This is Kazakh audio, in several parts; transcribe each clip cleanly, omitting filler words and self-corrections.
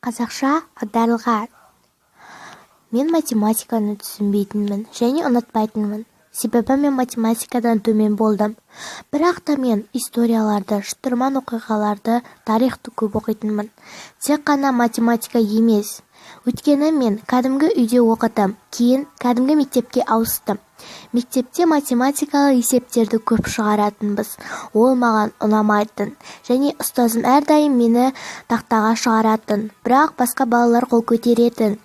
Қазақша аударылған. Мен математиканы түсінбейтінмін және ұнатпайтынмын. Себебі мен математикадан төмен болдым. Бірақ та мен историяларды, шытырман оқиғаларды, тарихты көп оқитынмын. Тек қана математика емес. Өйткені мен кәдімгі үйде оқыдым, кейін кәдімгі мектепке ауыстым. Мектепте математикалық есептерді көп шығаратынбыз. Ол маған ұнамайтын. Және ұстазым әрдайым мені тақтаға шығаратын. Бірақ басқа балалар қол көтеретін.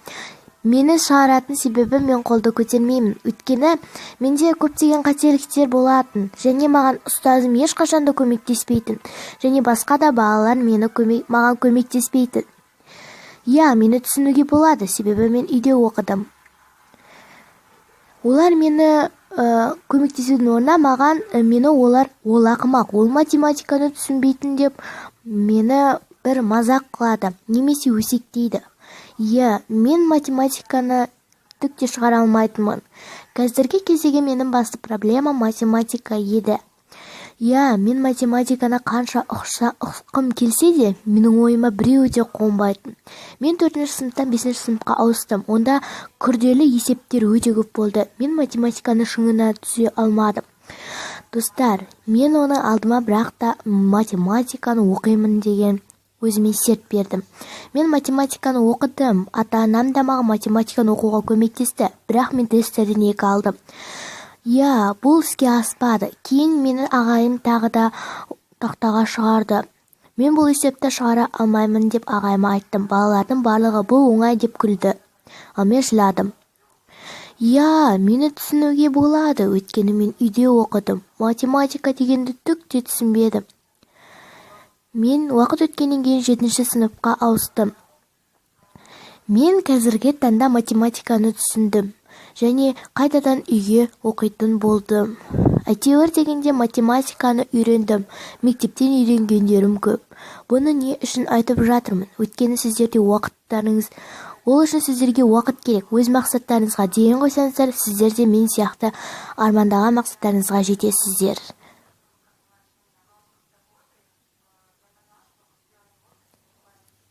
Мені шығаратын себебі мен қолды көтермеймін. Өйткені менде көптеген қателіктер болатын. Және маған ұстазым ешқашан да көмектеспейтін. Және басқа да балалар маған көмектеспейтін. Иә, мені түсінуге болады, себебі мен үйде оқыдым. Олар мені көмектесудің орнына маған мені олар ол ақымақ, ол математиканы түсінбейтін деп мені бір мазақ қылады немесе өсектейді. Иә, мен математиканы түк те шығара алмайтынмын. Қазіргі кездегі менің басты проблемам математика еді. Иә, мен математиканы қанша ұққым келсе де, менің ойыма біреуі де қонбайтын. Мен 4 сыныптан 5 сыныпқа ауыстым. Онда күрделі есептер өте көп болды. Мен математиканы шыңына түсе алмадым. Достар, мен оны алдыма бірақ та математиканы оқимын деген өзіме серт бердім. Мен математиканы оқыдым. Ата-анам да маған математиканы оқуға көмектесті. Бірақ мен тесттерден 2 алдым. Иә, бұл іске аспады. Кейін мені ағайым тағы да тақтаға шығарды. Мен бұл есепті шығара алмаймын деп ағайыма айттым. Балалардың барлығы бұл оңай деп күлді. Ал мен жыладым. Иә, мені түсінуге болады, өйткені мен үйде оқыдым. Математика дегенді түк те түсінбедім. Мен уақыт өткеннен кейін 7 сыныпқа ауыстым. Мен қазіргі таңда математиканы түсіндім және қайтадан үйге оқитын болдым. Әйтеуір дегенде математиканы үйрендім. Мектептен үйренгендерім көп. Бұны не үшін айтып жатырмын? Өйткені сіздерде уақыттарыңыз, ол үшін сіздерге уақыт керек. Өз мақсаттарыңызға дейін қойсаңыздар, сіздер де мен сияқты армандаған мақсаттарыңызға жетесіздер.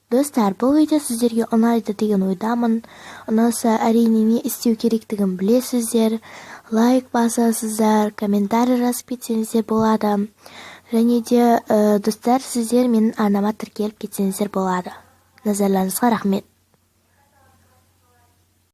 Достар, бұл видео сіздерге ұнайды деген ойдамын. Ұнаса, әрине не істеу керектігін білесіздер. Лайк басасыздар, комментарий жазып кетсеңіздер болады. Және де, достар, сіздер менің арнама тіркеліп кетсеңіздер болады. Назарларыңызға рахмет.